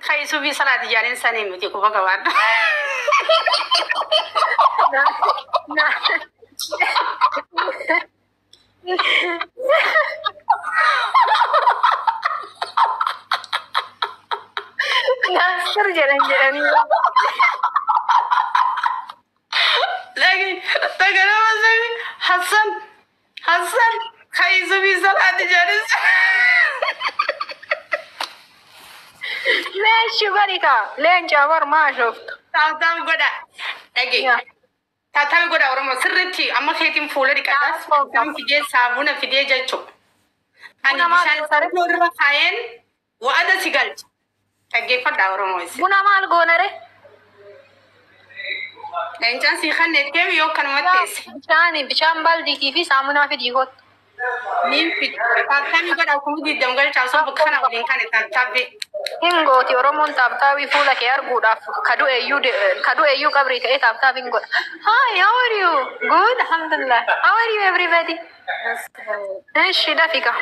Kan subii salaati jaaniin sanii miti, quba qabaadha. Na na. Naasir jedhan jedhanii. Lagi taganama sami Hassan Hassan kan subii salaati jaaniin. Meeshi bari kaa leenca bar maa shooftu. Tap tap godha. Dhage. Tap tap godha Oromoo, sirriitti amma keetiin fuula dhiqadha. Bishaan fidee, saabuna fidee jechuudha. Ani Buna maal bishaan gootare? Irra kaayeen wa'ada si galcha. Dhaggeeffadha Oromoo isin. Buna maal goonare? Leencaan si kannettee yoo kanumatti teesse. Bishaan baldiitii fi saamunaa fidii kottu. Niin fida. Tap tap godha, 20,000 galcha osoo bakka kana waliin kane tap tapii. Hin gooti Oromoon tap tapii fuula kee arguudhaaf kadu eeyyuu qabrii ka'ee tap tapii hin godha. Hi, how are you? Good, alhamdulillah. How are you, everybody? Eshi, dafika.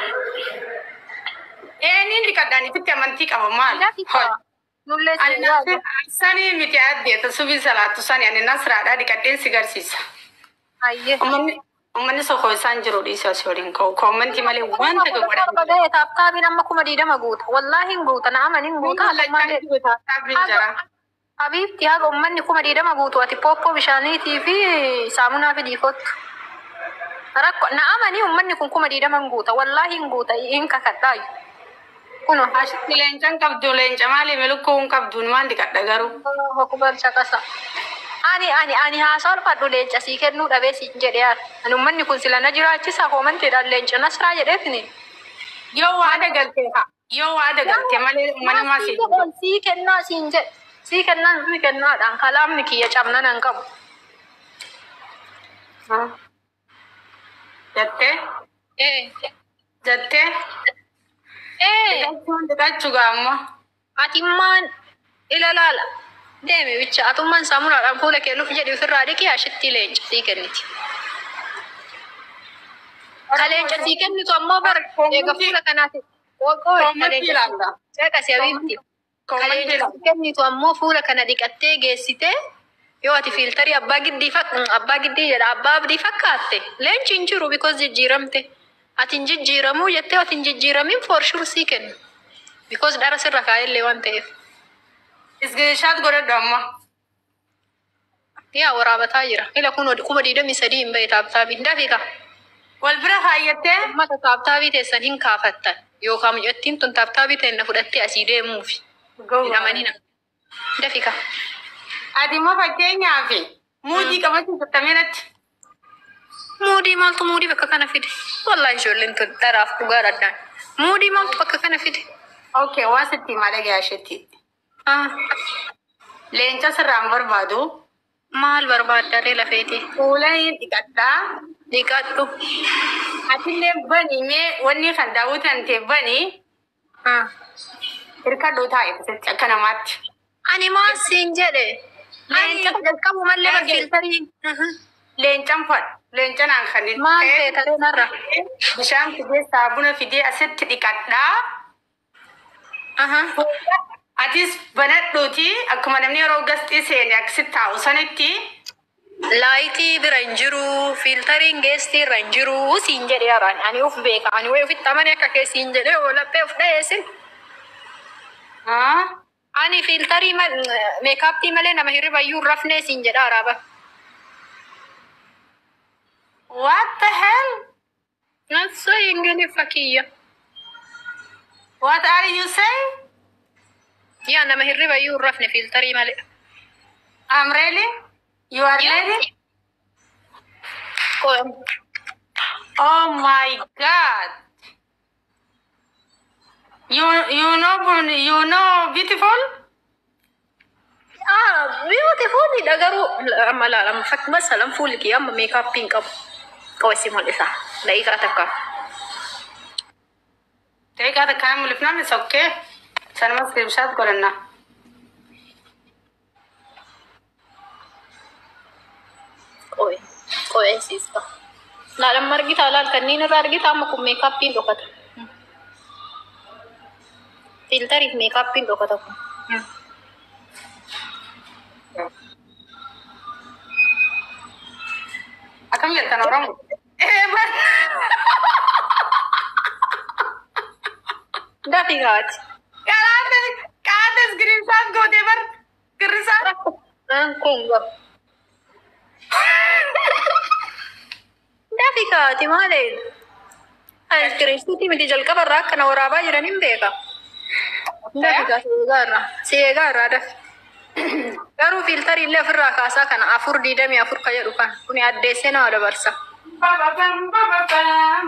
Ee, dhiqadhaan ifitti amantii qaba maal? Dafika. Nullee Ani si yaadu. Sanii miti addeeta subii salaatu sani, ani nasraadha, dhiqadheen si garsiisa. Ayyee. Uummanni sokoo isaan jiru dhiisee asii waliin ka'u. Commentii malee wanta 17 ga'e, tap tapiin amma 20,000 guuta. Wallaahi hin guuta, na amani, hin guuta. Tappiin jira. Habiibti, haga uummanni 20,000 guutu ati pooppoo bishaaniitii fi saamunaa fidii kottu. Rakko na amanii, uummanni kun 20,000 hin guuta. Wallaahi hin guuta, hin kakadhaayu. Kuno. Ashitti leencan qabdu, leenca maali milukkuu hin qabdu, maal dhiqadha garuu? Akbar, caqasa. Ani haasaa olfadhu, leenca sii kennuu dhabee siin jedhee yaada. Ani uummanni kun sila na jiraachisa commentiidhaan leenca nasraa jedheefini. Yoo waada galte haa. Yoo waada galte malee uummanni maa sii Sii kennaa siin jedhe. Sii kennaan sii kennaadhaan kalaamni kiyya cabnan hin qabu. Jettee Ee. jettee Ee. dhiqachuun dhiqachuu gaamma. Atimmaan ila laala. Deemi bicha, atummaan saamunaadhaan fuula kee luf jedhi ofirraa dhiqi, ashitti leenca sii kenniti. Ka leenca sii kennitu ammoo bar eega fuula kanaati. Qoqqoo Commentii ilaalla. Caqasi habiibti. Ka Commentii leenca ilaalla. sii kennitu ammoo fuula kana dhiqattee geessitee yoo ati filterii abbaa giddii abbaa giddii jedha, abbaa abdii fakkaatte leenci hin jiru, because jijjiiramte. Ati hin jijjiiramuu jettee, ati hin jijjiiramin, for sure sii kennu. Because dhara sirra kaa'ellee waan ta'eef. Screenshot godhadhu amma. Yaa, waraabataa jira. Ila kun 23,000 hin bahe tap tapiin. Dafika. Wal bira kaayyattee. Uummata tap tapii teessan hin kaafattan. Yookaan mucattiin tun tap tapii ta'e na fudhattee asii deemuufi. Hin amanina. Dafika. Ati immoo fakkeenyaaf muudii qabachuu tattaminatti. Muudii maaltu muudii bakka kana fide? Wallaahi ijoolleen tun dharaaf dhugaa dhaddaan. Muudii maaltu bakka kana fide? Okay, waa sitti himaa, dhagayaa isheetti. Ah, Leenca sirraan barbaadu. Maal barbaaddaree lafeeti? Fuula hin dhiqadhaa. Dhiqadhu. Atillee banii, mee wanni kan daawwitan ta'e banii Ah. hirkadhu taa'e asitti akka namaatti. Ani maal siin jedhe? Ani Leenca jalqabu mallee bar filterii. Leencan fadhu. Leenca naan kan Maal ta'e taree narra? Bishaan fidee, saabuna fidee asitti dhiqadhaa. Aha. Atis banadhuuti akkuma namni yeroo gasxii seene akkasitti taa'u sanitti. Lightii bira hin jiru, filteriin guestii irra hin jiru, siin jedhe haraan. Ani uf beeka. Ani wayi ofitti amane akka kee siin jedhe oo laphee of dhayeessin. Ah? Ani filterii makeupii malee nama hirriba iyyuu hin rafnee siin jedha araaba. What the hell? Nasa ingiliffa kiyya. What are you saying? Yaa, nama hirriba iyyuu hin rafne filterii malee. I'm really? You are ready? Oh my God. You know beautiful? Ah, beautiful dha garuu amma laala, masalan fuulli kiyya amma makeupii hin qabu. Qawwisi mul'isa. Daqiiqaa takka. Daqiiqaa takka mul'ifnaan is okay. Sanuma screenshot godhanna. Qo'e. Qo'eesiista. Laala, amma argitaa, laal, kanneen irraa argitaa, amma kun makeupiin dhokata. Filteriif makeupiin dhokata kun. Akkam jettan Oromoo? Dafii kaati. Karaate kaate iskiriinsaas gootee bar girrisaa. Kun gabu. Dafii kaati maal eegu? Iskiriinsuutii miti jalqaba irraa akkana waraabaa jiran hin beeka. Dafi kaa si eegaa irraa. Si eegaa irraa dafi. Garuu fiiltarii illee ofirraa kaasaa kana 424 ka jedhu kan kuni addeessee nama dabarsa. Bababam bababam.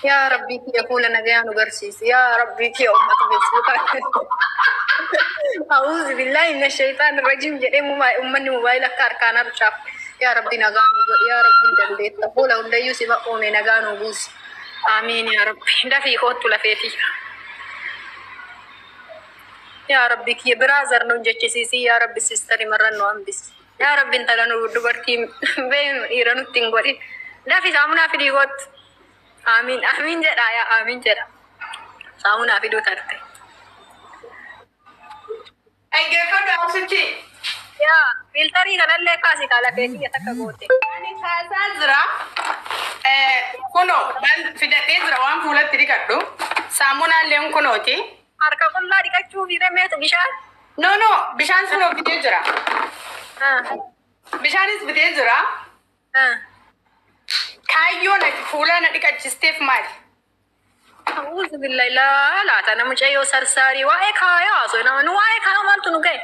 Yaa Rabbii kiyya fuula nagayaa nu garsiisi. Yaa Rabbii kiyya uummata Feesbuukaa. A'uuzu billaahi mina shaytaan rajiim jedhee uummanni mobaayila akka harkaan harcaaf. Yaa Rabbi nagaa nu godhi. Yaa Rabbi dandeetta. Fuula hundayyuu si ba'oome nagaa nu buusi. Amiin yaa Rabbi. Dafii koottu lafeetii. Yaa Rabbi kiyya brother nuun jechisiisi. Yaa Rabbi sister marran nu hambisi. Yaa Rabbi intala nu dubartii beeynu dhiira nutti hin godhin. Dafi saamunaa fidii koottu. Amiin amiin jedha yaa amiin jedha. Saamunaa fiduu tarte. Dhaggeeffadhu asitti. Yaa fiiltarii kanallee kaasi kaa lafee kiyya takka goote. Ani kaasaa jira. Kunoo fidadhee jira waan fuulatti dhiqadhu. Saamunaallee kunooti. Harka qullaa dhiqachuu fi meetu bishaan. No no, bishaan sunoo fidee jira. Bishaanis fidee jira. Kaayyoon ati fuula na dhiqachisteef maali? A'uuzu billahi laa laata na mucayyoo sarsaarii waa'ee kaayaa haasoo nama nu waa'ee kaayaa maaltu nu ga'e?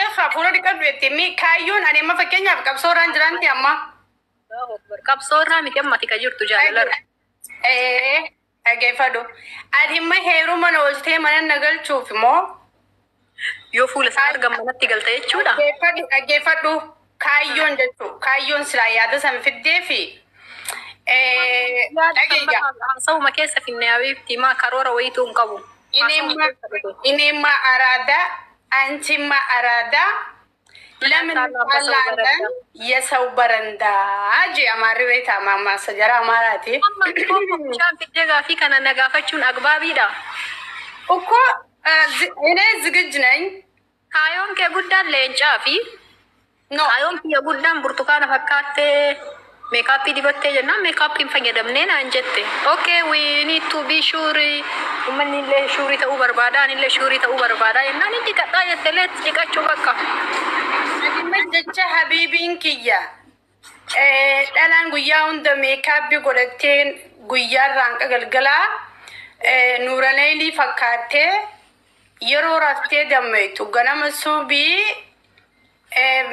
Eegaa fuula dhiqadhu jettee mi kaayyoon ani amma fakkeenyaaf qabsoo irraan jiraanti amma. Qabsoo irraa miti amma ati ka jirtu jaalalarra. Dhaggeeffadhu. Ati imma heeruma na oolchitee mana na galchuuf immoo Yoo fuula isaa argan manatti galta jechuudha. Dhaggeeffadhu dhaggeeffadhu kaayyoon jechuun kaayyoon silaa yaada san fiddee fi dhageeyya. Haasawuma keessa finne habiibti maa karoora wayituu hin qabu. እኔማ አራዳ አንቺማ አራዳ ለምን አላለን የሰው በረንዳ ጂ አማሪ ቤት አማማ ሰጀራ አማራቲ Amma bishaan fiddee gaafii kana na gaafachuun agbaabiidha. እኮ እኔ ዝግጅ ነኝ። Kaayoon kee guddaan leencaa fi No kaayoon kiyya guddaan burtukaana fakkaattee meekaappii dibattee jennaan meekaappii hin fayyadamnee naan jette. Okay, we need to be sure. Uummanni illee sure ta'uu barbaada, ani illee sure ta'uu barbaada jennaan inni dhiqadhaa jette illee dhiqachuu bakka. Jecha habiibiin kiyya dhalaan guyyaa hunda meekaappii godhattee guyyaarraan galgalaa nuuraleelii fakkaattee yeroo raftee dammeetu ganama suubii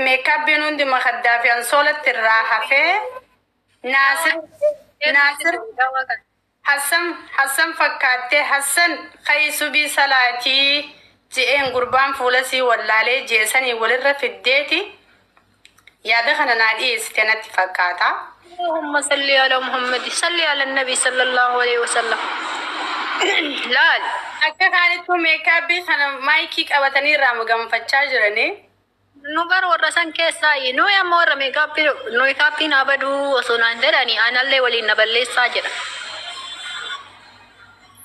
meekaappiin hundi makaddaa fi ansoolatti irraa hafee Naasir Naasir Hassan Hassan fakkaattee Hassan kayi subii salaatii je'een gurbaan fuula sii wallaalee jeesanii walirra fiddeeti yaada kana naa dhiyeessite natti fakkaata. اللهم صل على محمد صل على النبي صلى الله عليه وسلم. Laal. Akka kaanittuu meekaappii kana maayikii qabatanii irraa maganfachaa jiranii. Nu bar warra san keessaa nuyi amma warra meekaappii meekaappiin haa baduu osoo naan jedhani anallee waliin na balleessaa jedha.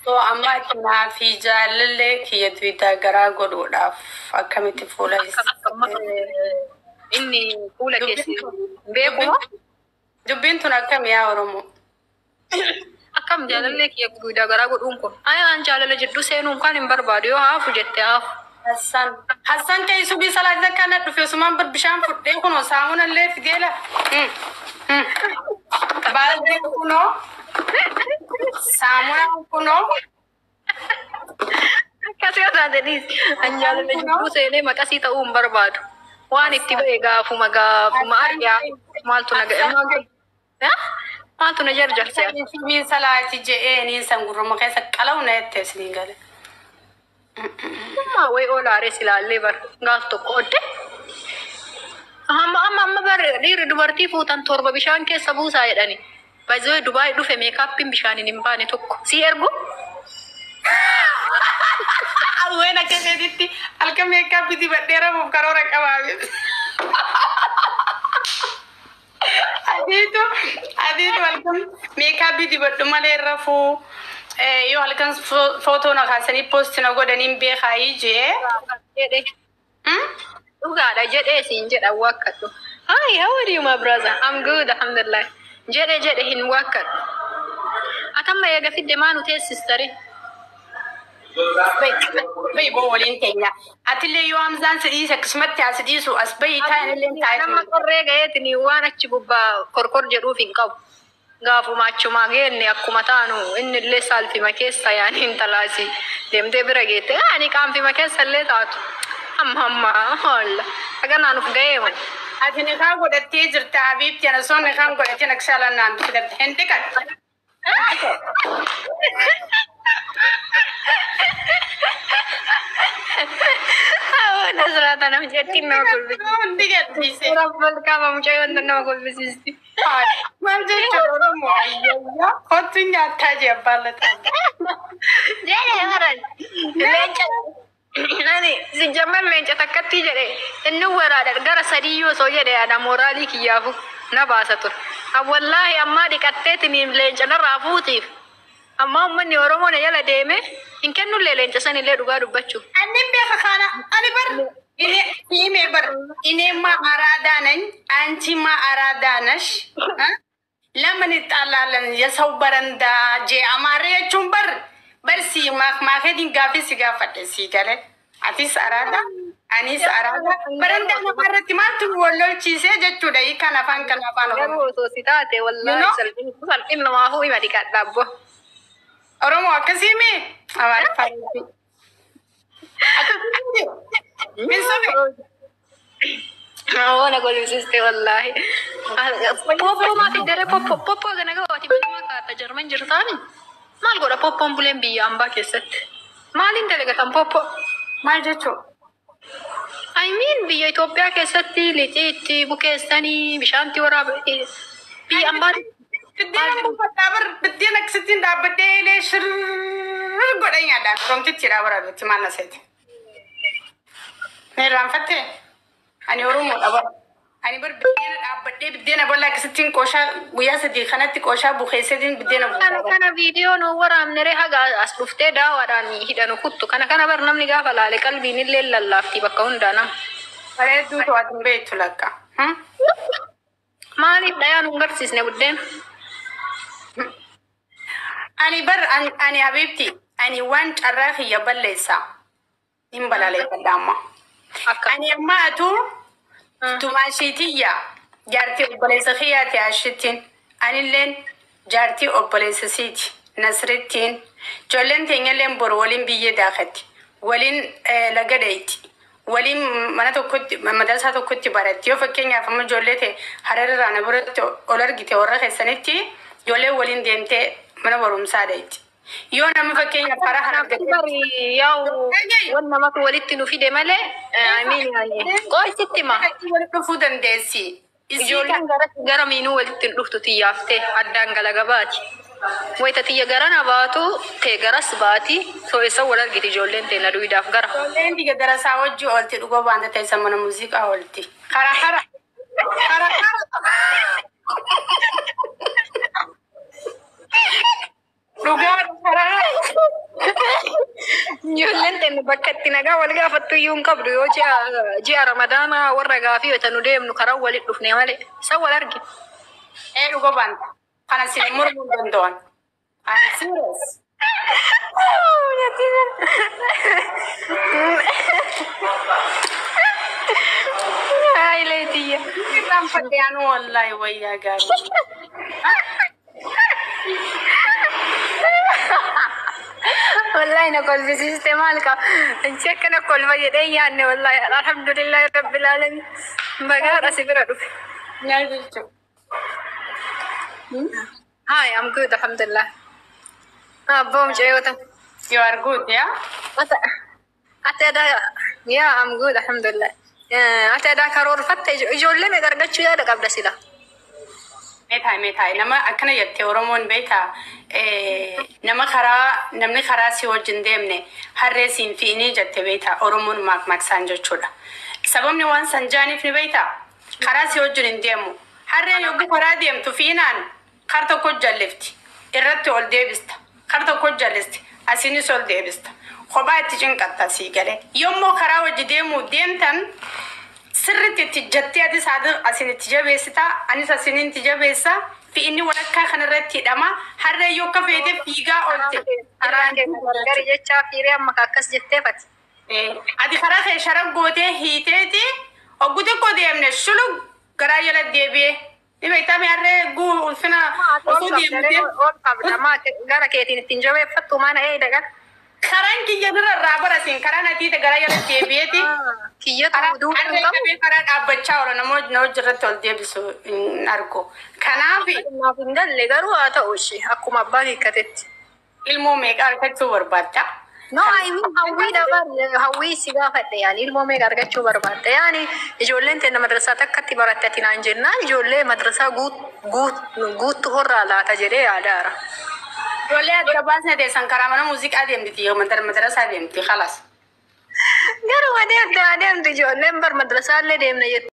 So amma ati naa fi jaalallee kiyya duwidaa garaa godhuudhaaf akkamitti fuula Inni fuula keessi beeku moo? Dubbiin tun akkam yaa Oromoo? Akkam jaalallee kiyya duwidaa garaa godhuun kun? Ayaan jaalala jidduu seenuun kan hin barbaadu yoo haafu jette haafu. Hassan Hassan ta'e subii salaati akka na dhufe osumaan bir bishaan fudhee kunoo saamunallee fideela. Baaldee kunoo saamunaan kunoo. Akkas yoo taate dhiisi. An jaalala jidduu seenee maqasii ta'uu hin barbaadu. Waan itti ba'e gaafuma gaafuma argaa maaltu na ga'e maaltu maaltu na jarjarse. Subii salaati je'ee niin san gurruma keessa qala'u na jettee isinii gale. Amma wayi oolaaree silaallee bar gaaf tokko odde. Amma amma amma bar dhiirri dubartii fuutan torba bishaan keessa buusaa jedhani. Baay'ee Dubaay dhufe meekaappiin bishaaniin hin baane tokko. Si ergu? Awween akka keetitti halkan meekaappii dibadhee rafuuf karoora qabaa. Atiitu halkan makeup dibadhu malee rafuu yoo halkan footoo na kaasanii post na godhaniin beekaayii jee. Jedhe. Dhugaadha jedhee siin jedha waakkadhu. Hi, how are you, my brother? I'm good, alhamdulillah. Jedhe jedhe hin waakkadhu. Atamma eega fidde maa nu teessistare? Bayi boo waliin teenya. Atillee yoo Hamzaan si dhiise akkasumatti as dhiisu as bayi taa'an illee Nama taa'e. qorree ga'eetiin waan achi gubbaa korkor jedhuuf hin qabu. Gaafuma achumaa geenne akkuma taanu inni illee saalfima keessa yaani intalaasi deemtee bira geette ani qaanfima keessa illee taatu. Amma amma holla. Haganaan uf ga'ee man. Ati nikaa godhattee jirta habiibti, ana osoo nikaan godhateen akka shaalaan naan fidatte hin dhiqadhu. Nasraata nama jettiin nama kolfisiisti. Hin dhiqattiise. Rabbal qaama mucayyoo nama kolfisiisti. Maal jechuudha Oromoo ayyayyaa kottu nyaattaa jee abbaan lataa. Jedhe baran. Leenca. Nani sijjamman leenca takkatti jedhe inni waraadha gara sadiyyuu osoo jedhe ana mooraalii kiyyaafu na baasa ture. Wallaahi ammaa dhiqatteetiin leenca narraa fuutiif. Ammaa uummanni Oromoo na jala deeme hin kennullee leenca sanillee dhugaa dubbachuuf. Ani beeka kana ani bar እኔ እኔ በር እኔማ አራዳ ነኝ፣ አንቺማ አራዳ ነሽ። እ? ለምን ይጣላለን? የሰው በረንዳ ጄ አማሬ jechuun bar bar si maakeetiin gaafii si gaafadhe si gale atis araada anis araada barandaa namaa irratti maaltu wal lolchiisee jechuudha hiikaan afaan kana afaan Garuu Oromoo. osoo si taate wallaahi salphina namaafuu hima dhiqadha abbo. Oromoo akkasii mee Amaariffaa akkasii min sobe. Ona kolfisiiste wallaahi. Poppoo maa fiddere poppoo poppoo gana gabaati mana kaata Jarman jirtaani. Maal godha poppoon buleen biyya ambaa keessatti? Maaliin dalagatan poppoo? Maal jechuu? I mean, biyya Itoophiyaa keessatti lixii itti bukeessanii bishaanti waraaba biyya ambaa. Biddeena buufataa bar biddeena akkasittiin dhaabbadhee eelee shirr godhan nyaadhaan Oromtichi baraabetti maal na seete. Ni irraanfattee? Ani Oromoodha bar. Ani bar biddeena dhaabbadhee biddeena bal'aa akkasittiin qooshaa guyyaa 3 kanatti qooshaa bukeesseetiin biddeena Kana buufataa. kana viidiyoo nu waraabnere haga as dhuftee daawaadhaan hidhanu kuttu kana kana bar namni gaafa laale qalbiin illee lallaafti bakka hundaa nama. Bareedduu to'atu hin beektu lakka. Maaliif dhayaa nu hin garsiisne buddeen? Ani bar ani habiibti ani waan carraa kiyya balleessaa hin balaleeffadha amma. Akka. Ani amma atuu tumaashiitiyya jaartii obboleessa kiyyaati ashittiin anilleen jaartii obboleessa siiti Nasrittiin ijoolleen teenyalleen boru waliin biyyee daakatti waliin laga dheeyti waliin mana tokkotti madarsaa tokkotti baratti. Yoo fakkeenyaaf amma ijoollee ta'e Hararraa na biratti ol argite warra keessanitti ijoolleen waliin deemtee mana barumsaa dheeyti. Yoo nama fakkeenyaaf karaa Kanaaf bari yaa'u wan namatu walitti nu fide malee, I mean, qo'isitti ma. Walitti dhufuu dandeessi. Isii Ijoolleen gara gara miinuu walitti hin dhuftu tiyyaaftee addaan galagabaati. Wayita tiyya gara na baatu tee garas baati soo eessa wal argiti ijoolleen tee na duwidaaf gara. Ijoolleen diga darasaa wajji oolti dhugoo baanta teessa mana muuziqaa oolti. Karaa kara. Karaa kara. Dhugaa karaa. Ijoolleen tee bakka itti nagaa wal gaafattu iyyuu hin qabdu yoo ji'a Ramadaanaa warra gaafii wayita nu deemnu karaa walitti dhufne malee isa wal argina. Ee dhugoo baanta. Kana sin mormuu hin danda'an. I'm serious. Hayilee tiyya. Irraanfadhe anuu wallaahi wayyaa gaarii. Wallahi na kolfisiiste maal qaba. Inchi akkana kolfa jedhee hin yaadne wallahi alhamdulillahi rabbil alamin. Bagaadha si bira dhufe. Nyaal jechuudha. Hi, I'm good, alhamdulillah. Abboo mucayyoota. You are good, yeah? Ati adaa, yeah, I'm good, alhamdulillah. Ati adaa karoorfatte ijoollee meeqa argachuu yaada qabda sila? Meetaa meetaa nama akkana jettee Oromoon beektaa nama karaa namni karaa si wajjin deemne harree siin fiinii jette beektaa Oromoon maak maksaan jechuudha. Sababni waan san jaaniif ni beektaa karaa si wajjin hin deemu. Harreen yogguu karaa deemtu fiinaan kar tokko jallifti. Irratti ol deebista. Kar tokko jallisti. Asiinis ol deebista. Kophaa itti cinqatta sii galee. Yommuu karaa wajji deemuu deemtan sirriitti itti jettee ati saadiq asin itti jabeessita anis asiniin itti jabeessa fi inni walakkaa kanarratti hidhama. Harreen yoo akka feete fiigaa oolte. Karaan kee gargari jechaa fiiree amma akkas jetteefati. Ati karaa kee shara gootee hiiteeti oggu xiqqoo deemne shulug garaa jala deebi'ee. Ni beektaa mi harree guu ulfina osoo deemtee Ol qabda maa gara keetiin ittiin jabeeffattu mana eeda gara. Karaan kiyya dura irraa barasiin karaan atiite garaa jala deebi'eeti. Kiyyatu duuba hin Harree qabu. qabee karaa dhaabbachaa oola namoonni na hojii ol deebisu hin argu. Kanaaf Naaf hin galle garuu haa ta'u ishee akkuma abbaa hiikkatetti. Ilmoo meeqa argachuu barbaadda? No, I mean hawwii dabar hawwii si gaafadhe yaani ilmoo meeqa argachuu barbaadda yaani ijoolleen teenna madrasaa takkatti baratte ati naan jennaan ijoollee madrasaa guuttu horraa laata jedhee yaadaara. Ijoollee adda baasne teessan karaa mana muuziqaa deemti yoo madrasaa deemti خلاص. Garuu adeemte adeemte ijoolleen bar madrasaallee deemna jette.